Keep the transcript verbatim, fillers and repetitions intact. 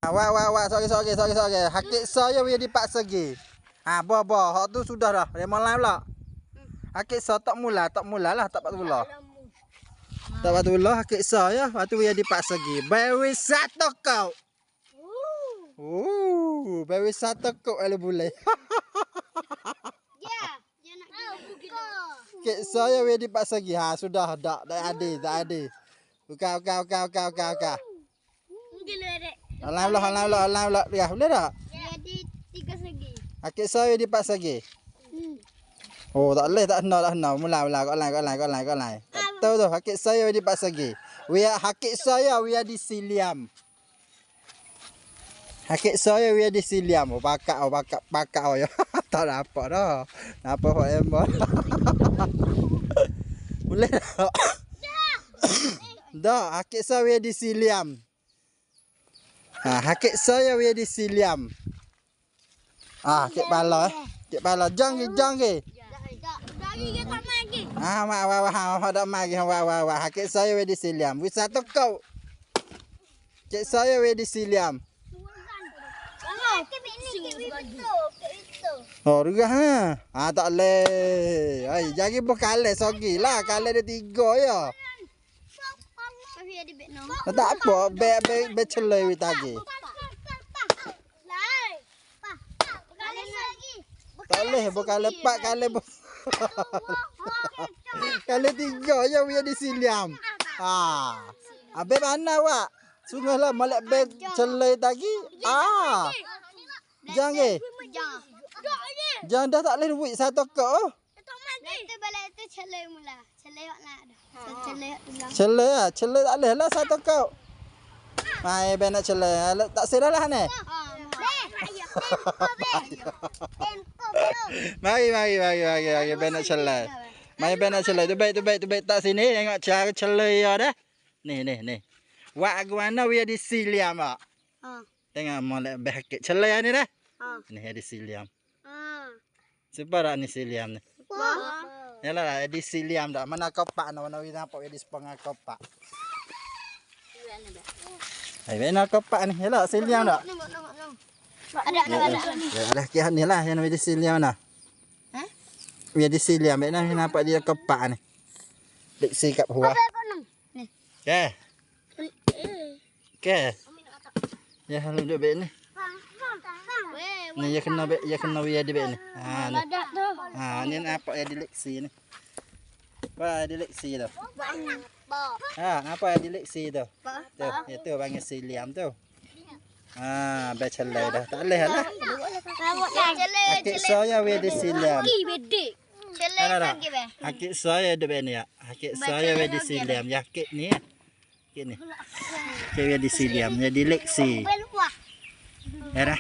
Wah, wah, wah, sogé, sogé, sogé, sogé. Hakik saya wéh dipaksa gé. Ha, bah, bah, hok tu sudah dah. Dia malam lah. Hakik saya tak mula, tak mula lah, tak patut mula. Tak patut mula, hakik saya. Waktu wéh dipaksa gé. Baru satu kau. Oh, baru satu kau kalau boleh. Ya, dia nak gila. Hakik saya wéh dipaksa gé. Ha, sudah, tak, tak ada, tak ada. Buka, buka, buka, buka, buka, buka. Ulang lah, ulang lah, ulang lah. Ya, boleh tak? Jadi tiga segi. Hakik saya dipaksa gé. Hmm. Oh, tak boleh, tak kena, tak kena. Mula, mula, kau lain, kau lain, kau lain, kau lain. Tak tahu tu, hakik saya dipaksa gé. Wéh, hakik saya wéh disiliam. Hakik saya wéh disiliam. Oh, pakak, oh, pakak, pakak, oh, ya. Tak dapat dah. Dapat Pak Embal. Boleh tak? Dah, hakik saya wéh disiliam. Ha, hakik saya wéh disiliam. Ah, kik pala, eh. Kik pala, jang gé, jang gé. Dari dia tak mai lagi. Ah, mak, wah, wah, wah, tak mai lagi, wah, wah, wah. Hakik saya wéh disiliam. Wéh satu kau. Hakik saya wéh disiliam. Oh, rugah ha. Ah, tak leh. Ai, jadi bukan leh, sogi lah. Kalau ada tiga ya. Tak apa, be, be, be celai wéh tadi. Tak leh, bukan lepak, kalau bu-, kalau tiga ya wéh disiliam. Ah. Habis mana awak? Sungguh lah, molek be celai tadi. Ah. Jang gé. Jang dah tak leh duit satu kau. Itu balik tu celai mula. Celai awak nak dah. Celai awak tu lah. Celai ah, celai tak leh lah satu kau. Mai be nak celai. Alah, tak sirah lah ni. Ah, mau. Be, ayo, tempo, be. Tempo, bro. Mari, mari, mari, mari, mari, be nak celai. Mari be nak celai. Tu baik, tu baik, tu baik. Tak sini, tengok cara celai ya dah. Ni, ni, ni. Wak gua na wéh disiliam, mak. Ah. Tengok molek be hakik celai ni dah. Ah. Ni ya disiliam. Ah. Siapa dah ni siliam ni? Wah. Yalah, lah, di siliam dah. Mana kopak ni? Mana wéh nampak wéh di sepengah kopak? Hai, mana kopak ni? Yalah, siliam dah. Nombor, nombor, nombor. Ada, ada, ada. Ya, ada kian ni lah yang wéh di siliam nah. Hah? Wéh di siliam, mana wéh nampak dia kopak ni? Dik sikap huah. Apa kau nang? Ni. Okey. Okey. Ya, lalu duduk baik ni. Ni, ya kena baik, ya kena wéh di baik ni. Ha, ni. Ha, ni nampak ya di leksi ni. Apa di leksi tu? Ha, nampak ya di leksi tu? Tu, ya tu panggil siliam tu. Ha, be celai dah. Tak leh lah. Hakik saya wéh disiliam. Celai lagi be. Hakik saya duduk baik ni ya. Hakik saya wéh disiliam. Ya, hakik ni ya. Hakik ni. Hakik wéh disiliam. Ya, di leksi. Ya dah.